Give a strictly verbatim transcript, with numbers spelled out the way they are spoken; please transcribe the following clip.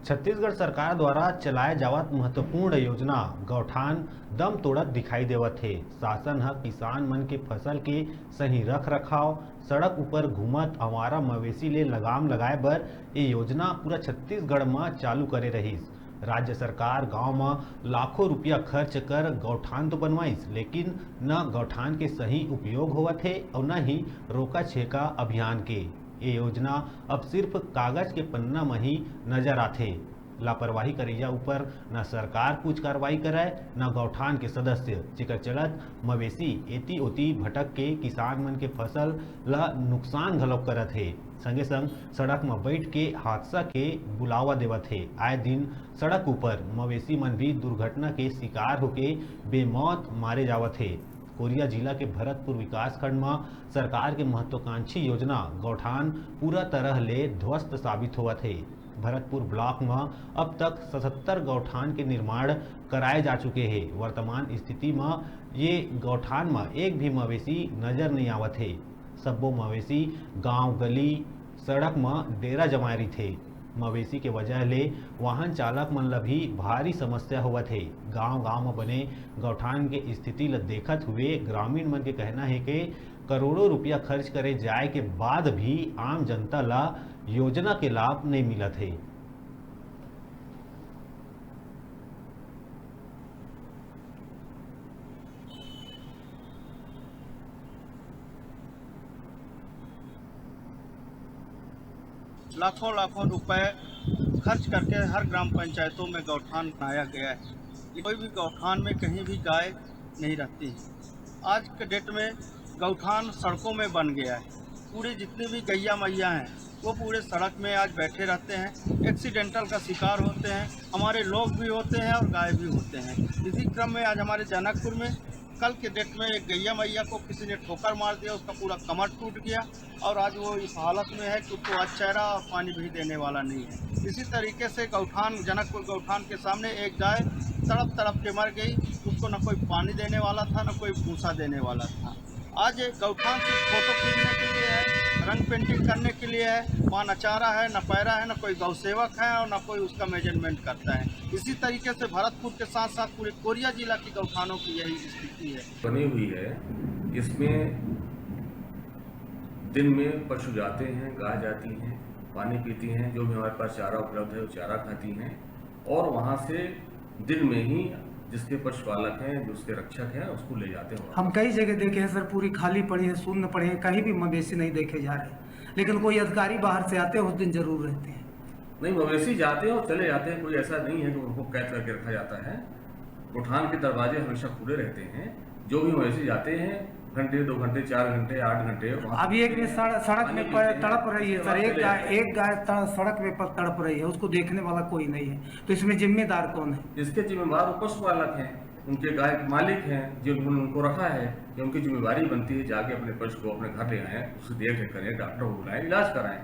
छत्तीसगढ़ सरकार द्वारा चलाए जावत महत्वपूर्ण योजना गौठान दम तोड़त दिखाई देवत हे। शासन ह किसान मन के फसल के सही रख रखाव, सड़क ऊपर घूमत आवारा मवेशी ले लगाम लगाए बर ये योजना पूरा छत्तीसगढ़ म चालू करे रहिस। राज्य सरकार गांव म लाखों रुपया खर्च कर गौठान तो बनवाइस, लेकिन न गौठान के सही उपयोग होवत हे और न ही रोका छेका अभियान के। ये योजना अब सिर्फ कागज के पन्ना म ही नजर आथे। लापरवाही करइया ऊपर न सरकार कुछ कार्रवाई करय, न गौठान के सदस्य, जेकर चलत मवेशी एती ओती भटक के किसान मन के फसल ल नुकसान घलोक करत हे। संगे संग सड़क म बैठ के हादसा के बुलावा देवत हे। आए दिन सड़क ऊपर मवेशी मन भी दुर्घटना के शिकार होके बेमौत मारे जावत हे। कोरिया जिला के भरतपुर विकासखंड म सरकार के महत्वाकांक्षी योजना गौठान पूरा तरह ले ध्वस्त साबित होवत हे। भरतपुर ब्लॉक म अब तक सतहत्तर गौठान के निर्माण कराए जा चुके हे। वर्तमान स्थिति म ये गौठान म एक भी मवेशी नजर नहीं आवत हे। सब्बो मवेशी गांव गली, सड़क म डेरा जमाए रहिथे। मवेशी के वजह ले वाहन चालक मन ल भी भारी समस्या होवत हे। गांव-गांव म बने गौठान के स्थिति ल देखत हुए ग्रामीण मन के कहना हे के करोड़ों रुपया खर्च करे जाए के बाद भी आम जनता ल योजना के लाभ नइ मिलत हे। लाखों लाखों रुपए खर्च करके हर ग्राम पंचायतों में गौठान बनाया गया है। कोई भी गौठान में कहीं भी गाय नहीं रहती है। आज के डेट में गौठान सड़कों में बन गया है। पूरे जितने भी गैया मैया हैं, वो पूरे सड़क में आज बैठे रहते हैं, एक्सीडेंटल का शिकार होते हैं, हमारे लोग भी होते हैं और गाय भी होते हैं। इसी क्रम में आज हमारे जनकपुर में कल के डेट में एक गैया मैया को किसी ने ठोकर मार दिया, उसका पूरा कमर टूट गया और आज वो इस हालत में है कि उसको आज चारा और पानी भी देने वाला नहीं है। इसी तरीके से गौठान, जनकपुर गौठान के सामने एक गाय तड़प तड़प के मर गई, उसको न कोई पानी देने वाला था, न कोई भूसा देने वाला था। आज ये गौठान सिर्फ फोटो खींचने के लिए है, रंग पेंटिंग करने के लिए है। वहाँ न चारा है, न पैरा है, न कोई गौ सेवक है और न कोई उसका मेजरमेंट करता है। इसी तरीके से भरतपुर के साथ साथ पूरे कोरिया जिला की गौठानों की यही स्थिति है। बनी हुई है, जिसमें दिन में पशु जाते हैं, गाय जाती हैं, पानी पीती हैं, जो भी हमारे पास चारा उपलब्ध है वो चारा खाती हैं और वहाँ से दिन में ही जिसके पशुपालक हैं, जो उसके रक्षक हैं, उसको ले जाते हैं। हम कई जगह देखे हैं सर, पूरी खाली पड़ी है, सुन्न पड़ी है, कहीं भी मवेशी नहीं देखे जा रहे, लेकिन कोई अधिकारी बाहर से आते हैं उस दिन जरूर रहते हैं। नहीं, मवेशी जाते हैं और चले जाते हैं, कोई ऐसा नहीं है कि उनको कैद करके रखा जाता है। गौठान के दरवाजे हमेशा खुले रहते हैं, जो भी मवेशी जाते हैं घंटे, दो घंटे, चार घंटे, आठ घंटे, वहाँ अभी एक भी सड़-, सड़क में पानी पीते हैं, तड़प रही है सर, एक गाय, एक गाय तड़-, सड़क में पर तड़प रही है, उसको देखने वाला कोई नहीं है, तो इसमें जिम्मेदार कौन है? इसके जिम्मेदार वो पशुपालक हैं, उनके गाय के मालिक हैं, जिन्होंने उनको रखा है, ये उनकी जिम्मेदारी बनती है जाके अपने पशु को अपने घर ले आएं, उसकी देख रेख करें, डॉक्टर को बुलाएं, इलाज कराएं।